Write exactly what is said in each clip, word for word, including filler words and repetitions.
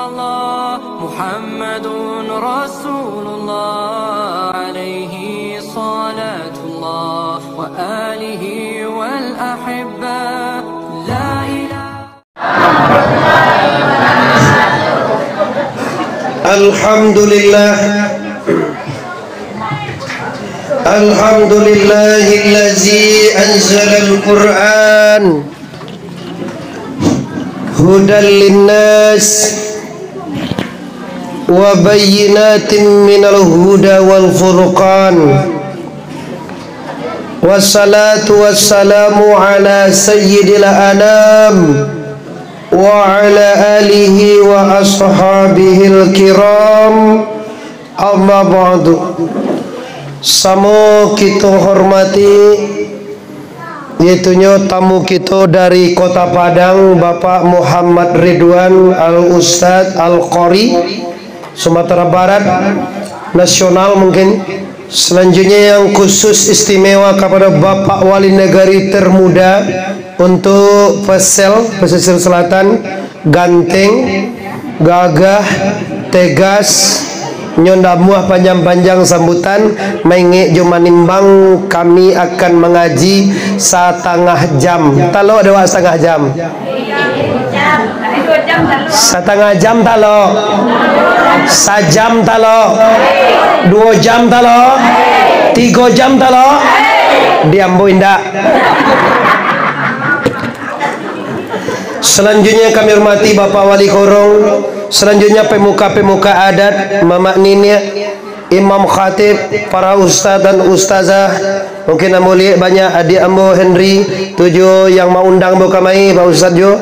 الله محمد رسول الله، عليه صلاة الله وآله والأحبة. لا إله الحمد لله. الحمد لله الذي أنزل القرآن هدى للناس وبينات من الهدى والفرقان. والصلاة والسلام على سيد الأنام وعلى آله وأصحابه الكرام. Amma ba'du. Samo kito hormati, yaitunyo tamu kito dari Kota Padang, Bapak Muhammad Ridwan Al-Ustadz Al-Qori, Sumatera Barat, nasional mungkin. Selanjutnya yang khusus istimewa kepada Bapak Wali Negari termuda untuk Pesel, Pesisir Selatan, ganteng, gagah, tegas, nyo ndak muah panjang-panjang sambutan, maingek jo manimbang kami akan mangaji satangah jam. Talok dek awak satangah jam. Satangah jam talok. Sajam talok. Duo jam talok. Tigo jam talok. Di ambo indak. Selanjutnya kami hormati Bapak Wali Korong, selanjutnya pemuka-pemuka adat, mamak niniak, imam khatib, para ustaz dan ustazah. Mungkin ambo liek banyak adiak ambo Henry, tu juo yang maundang ambo kamari, Pak Ustaz juo.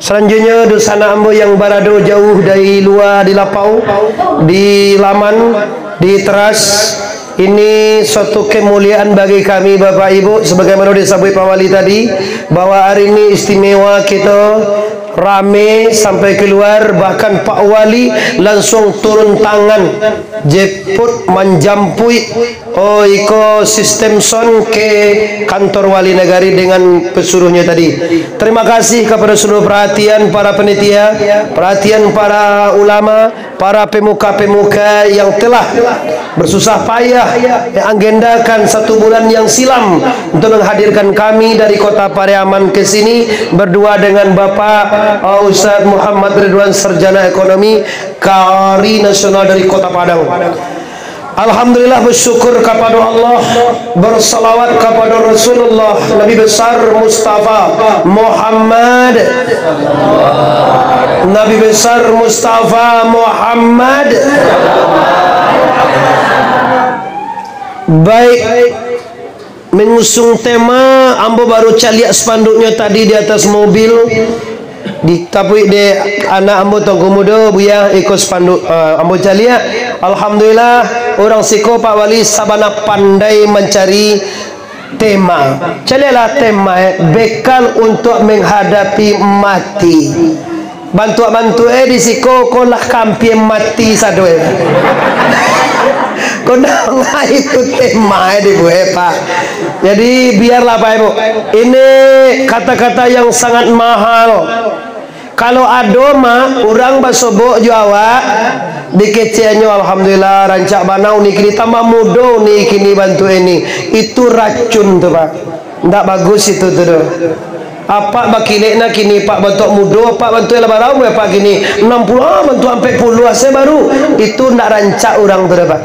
Selanjutnya, dunsanak ambo yang barado jauh dari lua di lapau, di laman, di teras. Ini suatu kemuliaan bagi kami, Bapak Ibu, sebagaimana disabuik Pak Wali tadi, bahwa hari ini istimewa, kita rame sampai keluar, bahkan Pak Wali langsung turun tangan, jemput, manjampuik, oh, iko sistem sound ke kantor Wali Nagari dengan pesuruhnya tadi. Terima kasih kepada seluruh perhatian para panitia, perhatian para ulama, para pemuka-pemuka yang telah bersusah payah mengagendakan satu bulan yang silam untuk menghadirkan kami dari Kota Pariaman ke sini berdua dengan Bapak, uh, Ustaz Muhammad Ridwan, Sarjana Ekonomi, Qori Nasional dari Kota Padang. Alhamdulillah, bersyukur kepada Allah, bersalawat kepada Rasulullah, Nabi Besar Mustafa Muhammad. Nabi Besar Mustafa Muhammad. Baik, mengusung tema, ambo baru caliak spanduknyo tadi di atas mobil. Ditapuik dek anak ambo Tuanku Mudo, Buya, iko spanduk, ah, ambo caliak. Alhamdulillah, urang siko Pak Wali sabana pandai mancari tema. Caliaklah tema, eh, bekal untuk menghadapi mati. Bantuak-bantuak, eh, di siko ko lah ka ampia mati sado, eh. Ko ndak itu tema, eh, dibuek, eh, Pak. Jadi, biarlah, Pak Ibu. Ini kata-kata yang sangat mahal. Kalau ado mah urang basobok jo awak, dikeceknyo, "Alhamdulillah, rancak bana uni kini, tambah mudo uni kini bantuak ini." Itu racun tu, Pak. Ndak bagus itu tu doh. Apak bakilek nah kini, Pak, bantuak mudo, Pak, bantuak lah bara umua Apak kini? Anam puluah, ah, bantuak ampek puluah se baru. Itu ndak rancak urang tu doh, Pak.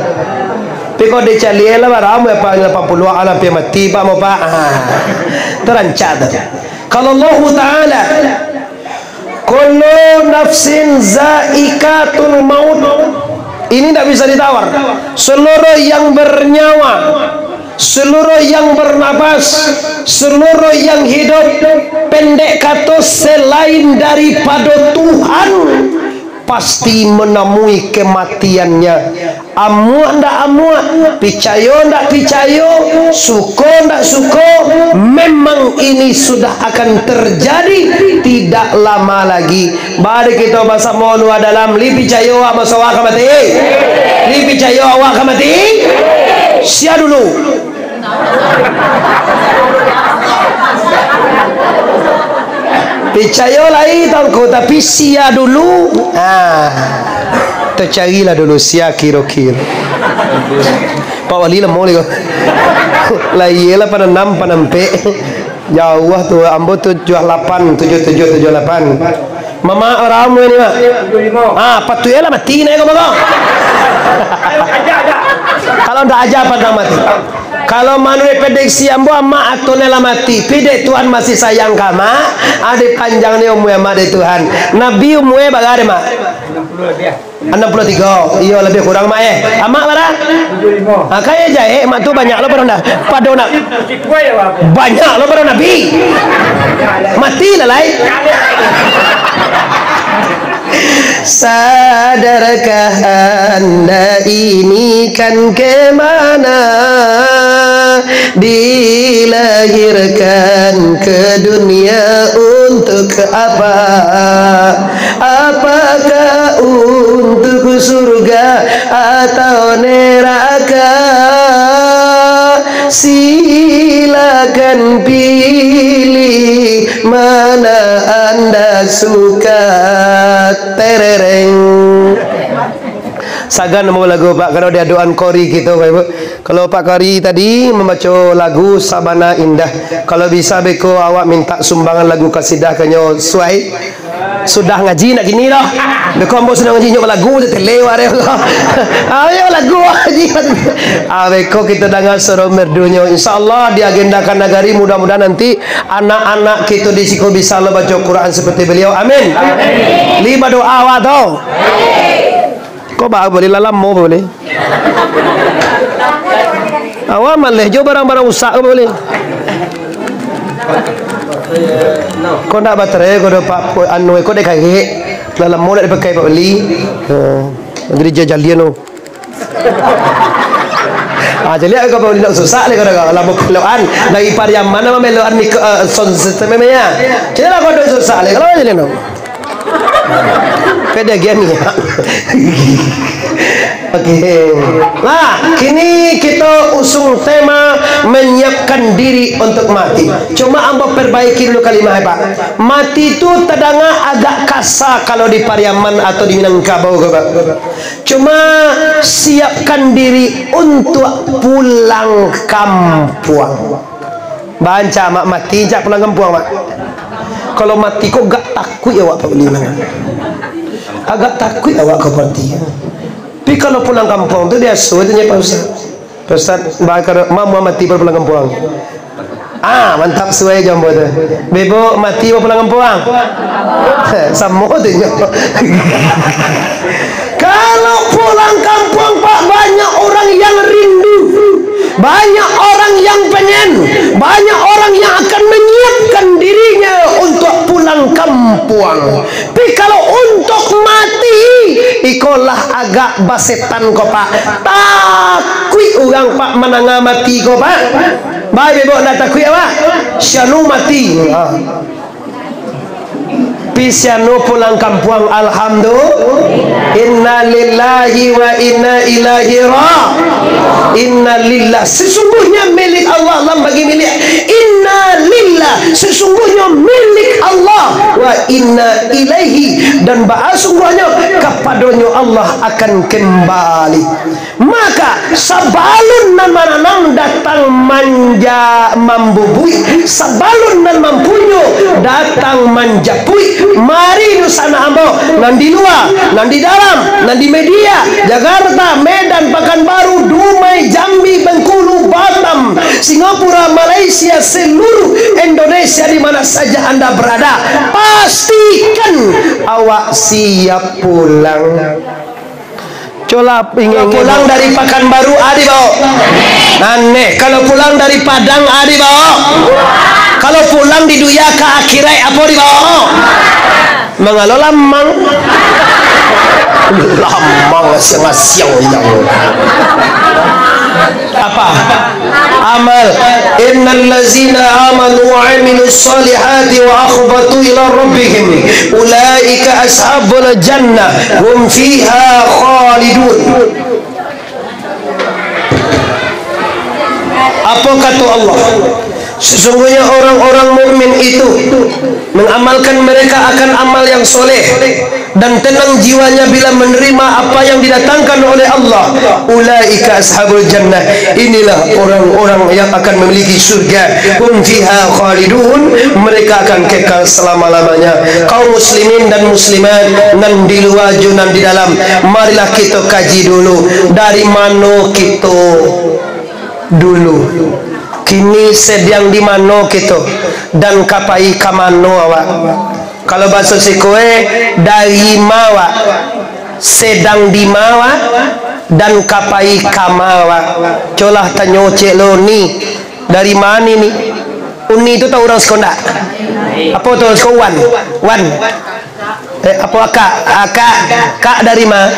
Tapi kalau dicaliak lah bara umua Apak, lapan puluah, ah, lah ampia mati, Pak, mau, Pak. Ah, tu rancak tu. Kalau Allahu Ta'ala, "Kullu nafsin zaikatul maut." Ini ndak bisa ditawar. Seluruh yang bernyawa, seluruh yang bernapas, seluruh yang hidup, pendek kato, selain daripado Tuhan, pasti manamui kematiannya. Amuak ndak amuak, picayo ndak picayo, suko ndak suko, memang ini sudah akan terjadi tidak lama lagi. Mari kito basamo lua dalam, li picayo awak baso awak ka mati? Li picayo awak ka mati? Sia dulu. Picayo lai tongko, tapi sia dulu. Ah. Tacarilah dulu sia kiro-kiro. Pak Wali lamo lai ko. Lah iyolah, panampek. Jauah tu, ambo tujuah lapan, tujuah tujuah, tujuah lapan. Mamak bara umua ni, Mak? Ah, patuiklah mati nyo ko, Mak. Kalau ndak aja pantang mati. Kalau manuruik prediksi ambo, Amak atau nyo lah mati. Pi dek Tuhan masih sayang ka Amak, ah, dipanjang ni umua Amak dek Tuhan. Nabi umua bara dek Mak? Anam puluah tigo. Iyo, labiah kurang, Mak, eh. Amak bara? Ah, kaya jahek, Mak tu banyak lo pado na-, pado na-, banyak lo pado Nabi. Mati lah, lai. Sadarkah Anda ini kan ke mana? Dilahirkan ke dunia untuk apa? Apakah untuk surga atau neraka? Silakan pilih mana Anda suka. Terereng. Sagan mau lagu, Pak, kalau di adokan qori kito, Bapak Ibu. Kalau Pak Qari tadi mambaco lagu Sabana Indah, kalau bisa beko awak minta sumbangan lagu kasidah ka nyo suai. Sudah ngaji nak kini lah. Beko ambo sudah ngaji nyo balagu je tele ware lah. Ah, yo balagu ngaji. Ah, beko kita danga suaro merdunyo. Insyaallah diagendakan nagari, mudah-mudahan nanti anak-anak kita di siko bisa lah baca Quran seperti beliau. Amin. Li badoa awak tu. Ko ba boleh lah lamo boleh. Awak maleh jo barang-barang usak ko boleh. Ko ndak baterai ko do Pak, anu ko dek kagek. Lah lamo dak dipakai Pak beli. Oh, jadi jajalian tu. Ah, jadi ko Pak beli nak susah leh ko dah lamo pelokan dari Pariaman nama melokan mik, eh, sound system memang ya. Jadi lah ko susah leh kalau jadi no. Pede game ya. Oke. Nah, kini kita usung tema menyiapkan diri untuk mati. Cuma ambo perbaiki dulu kalimah, Pak. Mati tu tadanga agak kasa kalau di Pariaman atau di Minangkabau, Pak. Cuma siapkan diri untuk pulang kampuang. Banca mak mati, jak pulang kampuang, Mak. Kalau mati ko agak takuik awak, Pak Beli, Mak. Agak takuik awak ko mati. Tapi kalau pulang kampuang tu biaso tu nyo, Pak Ustaz. Pak Ustaz, bakar mamu mati baru pulang kampuang. Ah, mantap suai jo ambo tu. Bebok mati baru pulang kampuang. Samo tu nyo. Kalau pulang kampuang, Pak, banyak orang yang rindu. Banyak orang yang pengen, banyak orang yang akan menyiapkan dirinya untuk pulang kampuang. Tapi kalau untuk mati, iko lah agak basetan ko, Pak. Takuik urang, Pak, mandanga mati ko, Pak. Baik, bebok ndak takuik, Pak. Sianu mati. Ha. Pisiano pulang kampuang, alhamdulillah. Innalillahi wa inna ilaihi ra-, innalillah. Sesungguhnya milik Allah, lam bagi milik. Innalillah. Sesungguhnya milik Allah. Wa inna ilaihi. Dan baa sungguhnya kapadonyo Allah akan kembali. Maka, sabalun nan mananam datang manja-, mambubuik, sabalun nan mampunyo datang manjapuik, mari dunsanak ambo, nan di lua, nan di dalam, nan di media, Jakarta, Medan, Pakanbaru, Dumai, Jambi, Bengkulu, Batam, Singapura, Malaysia, seluruh Indonesia di mana saja Anda berada, pastikan awak siap pulang. Colah ingin pulang dari Pakanbaru, a dibaok. Aneh, kalau pulang dari Padang, a dibaok. Kalau pulang di dunia ka akhirat, apo dibaok? Mangalo lamang. Lamang asiang-asiang yang. Apa? Amal. Innal ladzina amanu wa amilus solihati wa akhbatu ila rabbihim, ulaika ashabul jannah, hum fiha khalidun. Apa kata Allah? Sesungguhnya orang-orang mukmin itu mengamalkan mereka akan amal yang soleh, dan tenang jiwanya bila menerima apa yang didatangkan oleh Allah. Ulaika ashabul jannah. Inilah orang-orang yang akan memiliki surga. Hum fiha khalidun. Mereka akan kekal selama-lamanya. Kaum muslimin dan muslimat, nan di lua jo nan di dalam, marilah kito kaji dulu, dari mano kito dulu. Kini sedang di mano kito, dan ka pai ka mano awak? Kalau baso siko e, dari ma awak? Sedang di ma awak, dan ka pai ka ma awak? Colah tanyo cek lo ni, dari ma ni ni? Uni tu tau urang siko ndak? Apo tu urang siko? Wan. Wan. Eh, apo akak? Akak, kak dari ma?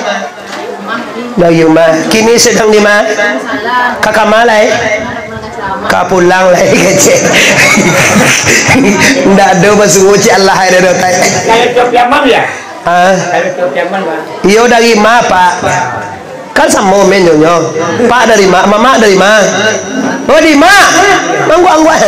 Dari rumah. Kini sedang di ma? Ka kama lai? Ka pulang lai, kecek. Ndak ado basuo cik Allah ai ado tai. Kayak Tiopi Aman ya? Ah. Kayak Tiopi Aman, Pak. Iyo, dari ma, Pak? Kan samo men nyo. Pak dari ma, mamak dari ma? Oh, di ma. Mangguak-angguak.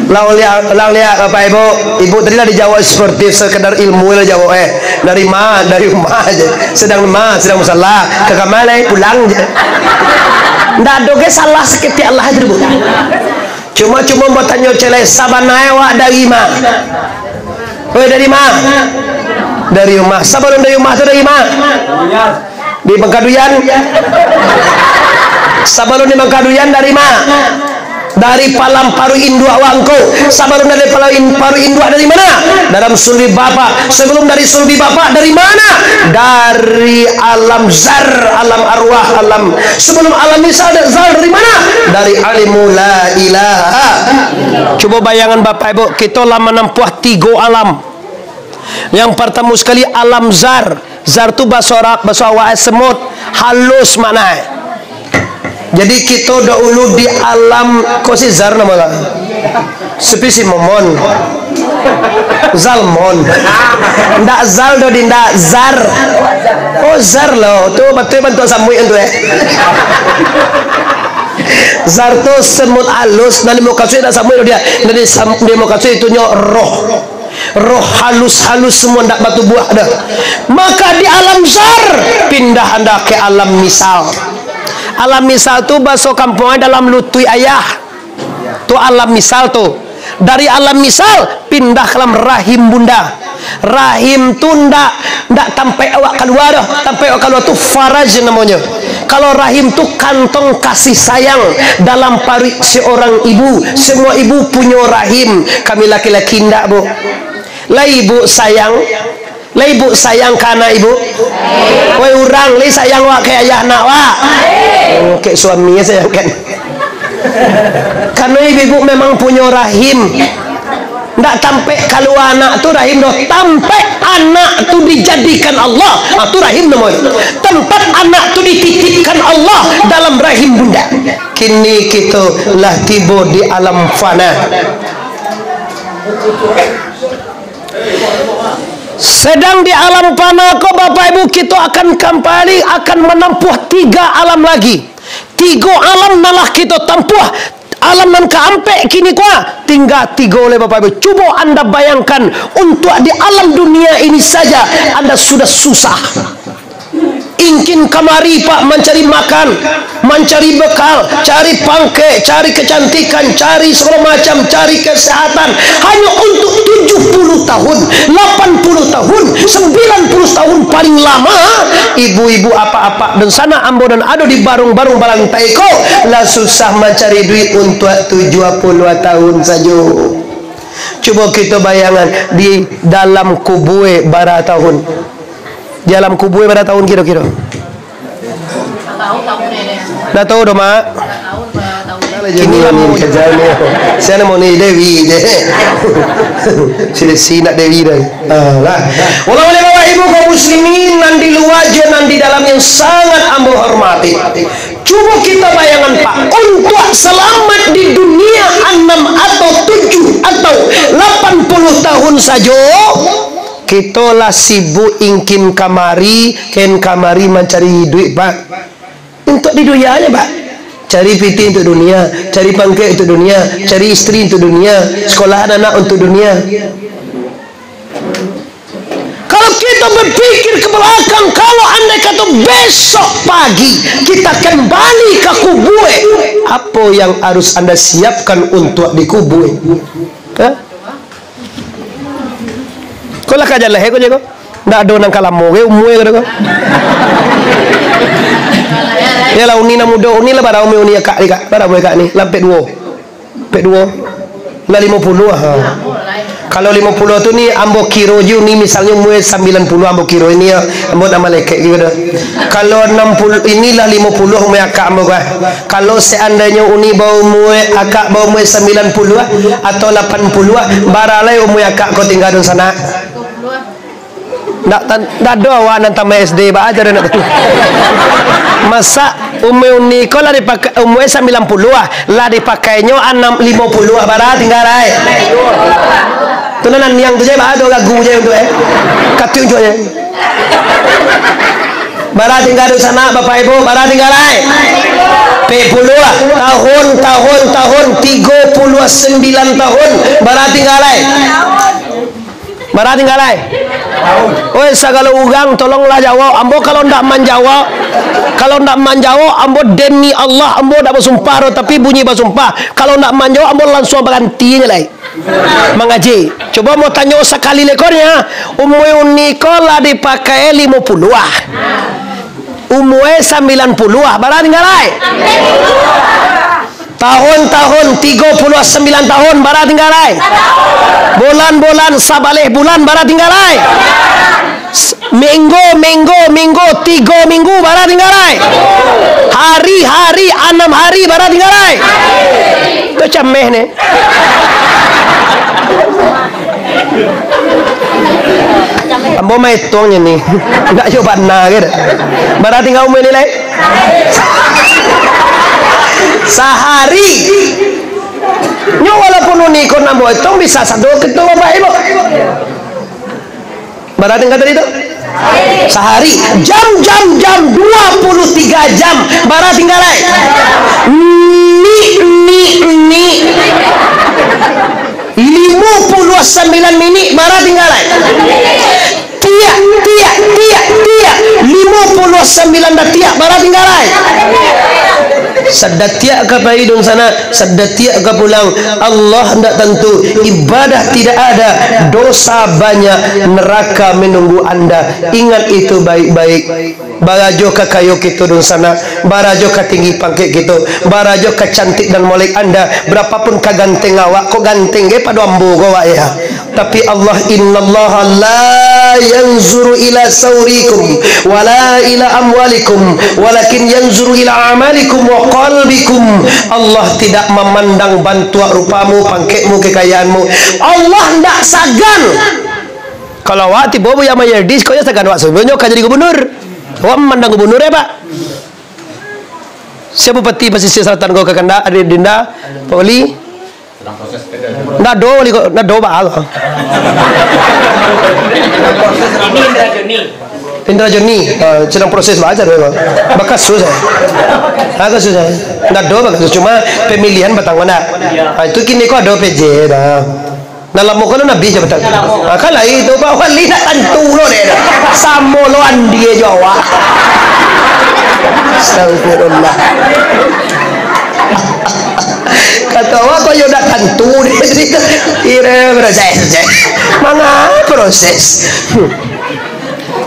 Lah liak, lah liak, Bapak Ibu. Ibu tadi lah dijawab sportif, sekedar ilmu lah jawab, eh. Dari ma, dari rumah aja. Sedang ma, sedang musala. Ka kama lai, pulang je. Ndak ado ge salah sakitiak lah aja, Bu. Cuma-cuma batanyo celek, sabana e awak dari ma? Oi, dari ma? Dari rumah. Sabalun dari rumah tu dari ma? Di Bangkaduyan. Sabalun di Bangkaduyan dari ma? Dari palam paruik induak wangko. Sabalun dari palam in-, paruik induak dari mana? Dalam sulbi bapak. Sabalun dari sulbi bapak dari mana? Dari alam zar, alam arwah, alam. Sabalun alam misal dan zar dari mana? Dari alimu la ilaha. Cubo bayangan Bapak Ibu, kito lah manampuah tigo alam. Yang partamo sakali alam zar. Zar tu baso Arab, baso awak e semut, halus makna e. Jadi kito dahulu di alam, ko si zar namo lah? Sepi si momon. Zalmon. Ndak zal doh, di ndak zar. Oh, zar lo. Tu batua bantuak samuik tu, eh. Zar tu semut alus, nan dimukasuik ndak samuik doh dia. Nan di sam-, dimukasuik itu nyo roh. Roh halus-halus semua ndak batubuah doh. Maka di alam zar, pindah anda ke alam misal. Alam misal tu baso kampuang dalam lutuik ayah. Tu alam misal tu. Dari alam misal, pindah ka dalam rahim bunda. Rahim tu ndak, ndak tampek awak kalua doh. Tampek awak kalua tu faraj namonyo. Kalau rahim tu kantong kasih sayang dalam paruik seorang ibu. Semua ibu punyo rahim. Kami laki-laki ndak, Bu. Lai ibu sayang? Lai ibu sayang ka anak ibu? Woi urang, lai sayang wak ka ayah anak wak? Oh, ka suami sayang kan. Karano ibu-ibu memang punyo rahim. Ndak tampek kalua anak tu rahim doh, tampek anak tu dijadikan Allah. Ah, tu rahim namonyo. Tempat anak tu dititipkan Allah dalam rahim bunda. Kini kito lah tibo di alam fana. Sedang di alam fana ko, Bapak Ibu, kito akan kambali, akan manampuah tiga alam lagi. Tigo alam nan lah kito tampuah. Alam nan kaampek kini ko, tingga tigo lai, Bapak Ibu. Cubo anda bayangkan, untuak di alam dunia ini saja, anda sudah susah. Ingkin kamari, Pak, mancari makan, mancari bekal, cari pangkek, cari kecantikan, cari segala macam, cari kesehatan. Hanya untuk tujuh puluh tahun, lapan puluh tahun, sembilan puluh tahun paling lama, ibu-ibu, apak-apak, dan sanak ambo nan ado di barung-barung balantai ko, lah susah mancari duit untuak tujuh puluh tahun sajo. Cubo kito bayangan, di dalam kubue bara tahun. Di alam kubue bara tahun kiro-kiro? Ndak tahu doh, Mak. Kini lah mau kerja ni. Saya nak mau ni Dewi je. Sini si nak Dewi dah. Ah, lah. Walau oleh Bapak Ibu kaum muslimin nan di lua jo nan di dalam yang sangat ambo hormati. Cubo kito bayangan, Pak, untuak salamat di dunia anam atau tujuh atau lapan puluh tahun sajo, kito lah sibuk ingkin kamari, ken kamari mancari duit, Pak. Untuak di dunia aja, Pak. Cari pitih untuak dunia, cari pangkek untuak dunia, cari istri untuak dunia, sekolahan anak untuak dunia. Kalau kita berpikir ke belakang, kalau andai kata besok pagi kita kembali ka kubue, apo yang harus Anda siapkan untuak di kubue? Hah? Ko lah ka jaleh ko je ko. Ndak ado nan ka lamo ge umue ko. Yalah, uni nan mudo, uni lah bara umue uni akak ni, Kak. Bara umue akak ni, lah ampek duo. Ampek duo. Lah limo puluah, ha. Kalau limo puluah tu ni ambo kiro je uni misalnyo umue sambilan puluah ambo kiro ini ya. Ambo nak malekek gitu dah. Kalau enam puluh, inilah limo puluah umue akak ambo, Kak. Kalau seandainyo uni baumue, akak baumue sambilan puluah atau lapan puluah, bara lai umue akak ko tingga dunsanak? Ndak tan-, ndak ado awak nan tamat S D, ba aja dah nak tahu. Masa umue uni ko lah dipakai, umue sambilan puluah, lah dipakainyo anam, limo puluah, bara tingga lai? Tu nan niang tu je, ba ado gagu je tu, eh. Katuik unjuaknyo. Bara tingga dunsanak, Bapak Ibu, bara tingga lai? Ampek puluah tahun, tahun, tahun, tigo puluah sambilan tahun, bara tingga lai? Bara tingga lai? Oi, sagalo urang, tolonglah jawab. Ambo kalau ndak manjawab, kalau ndak manjawab, ambo demi Allah, ambo ndak basumpah doh, tapi bunyi basumpah. Kalau ndak manjawab, ambo langsuang baranti je lai. Mangaji. Cubo mau tanyo sakali lekonyo, umue uni ko lah dipakai limo puluah. Umue sambilan puluah, bara tingga lai? Tahun-tahun, tigo puluah sambilan tahun, bara tingga lai? Bulan-bulan, sabaleh bulan, bara tingga lai? S-, minggu, minggu, minggu, tigo minggu, bara tingga lai? Hari-hari, anam hari, bara tingga lai? Tu cameh ni. Ambo maitungnyo ni. Ndak jo bana ke dak? Bara tingga umue ni lai? Sahari. Nyo walaupun uni ko nan ambo itong bisa sado kito bapak ibu. Bara tingga tadi tu? Sahari. Jam, jam, jam, dua puluh tiga jam. Bara tingga lai? Ni, ni, ni. Limo puluah sambilan minik, bara tingga lai? Tiak, tiak, tiak, tiak. Limo puluah sambilan datiak, bara tingga lai? Sadatiak ka pai dunsanak, sadatiak ka pulang. Allah ndak tantu, ibadah tidak ada, dosa banyak, neraka menunggu Anda. Ingat itu baik-baik. Barajo ka kayo kito dunsanak, barajo ka tinggi pangkek kito, barajo ka cantik dan molek Anda, berapapun ka ganteng awak, kok ganteng ge pado ambo ko awak ya. Tapi Allah, "Innallaha la yanzuru ila saurikum, wala ila amwalikum, walakin yanzuru ila amalikum wa qalbikum." Allah tidak memandang bantuak rupamu, pangkekmu, kekayaanmu. Allah ndak sagan. Kalau awak tibo Buya Mayildi, kok yo sagan awak sudah nyo ka jadi gubernur. Awak memandang gubernur ya, Pak? Sia Bupati Pasisir Selatan ko kakanda, Adi Dinda, Pak Wali? Ndak ado Wali ko, ndak ado, Pak. Indra Joni, ah, sedang proses baca tu memang. Bakasus, eh. Ah, kasus, eh. Ndak ado bakasus, cuma pemilihan batang ndak. Ah, itu kini ko ado P J dah. Nah, lamo kalau nabi jabatan. Ah, kan lain tu, Pak Wali ndak tantu lo deh. Samo lo Andi jo awak. Astagfirullah. Kato awak ko yo ndak tantu deh. Kira proses. Manga proses. Hmm.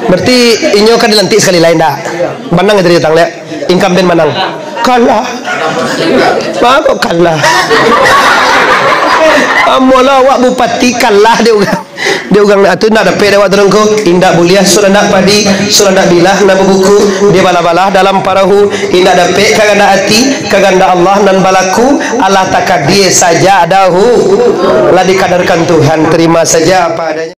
Berarti inyo kan dilantik sakali lai ndak? Manang tadi datang, liek. Incumbent manang. Kalah. Manga kok kalah? Amolah awak bupati kalah dek urang. Dek urang tu ndak dapek dek awak turun ko. Indak buliah sudah ndak padi, sudah ndak bilah ndak babuku, dia balah-balah dalam parahu. Indak dapek ka kandak ati, ka kandak Allah nan balaku, alah takadia saja dahu. Lah dikadarkan Tuhan, terima saja apa adanya.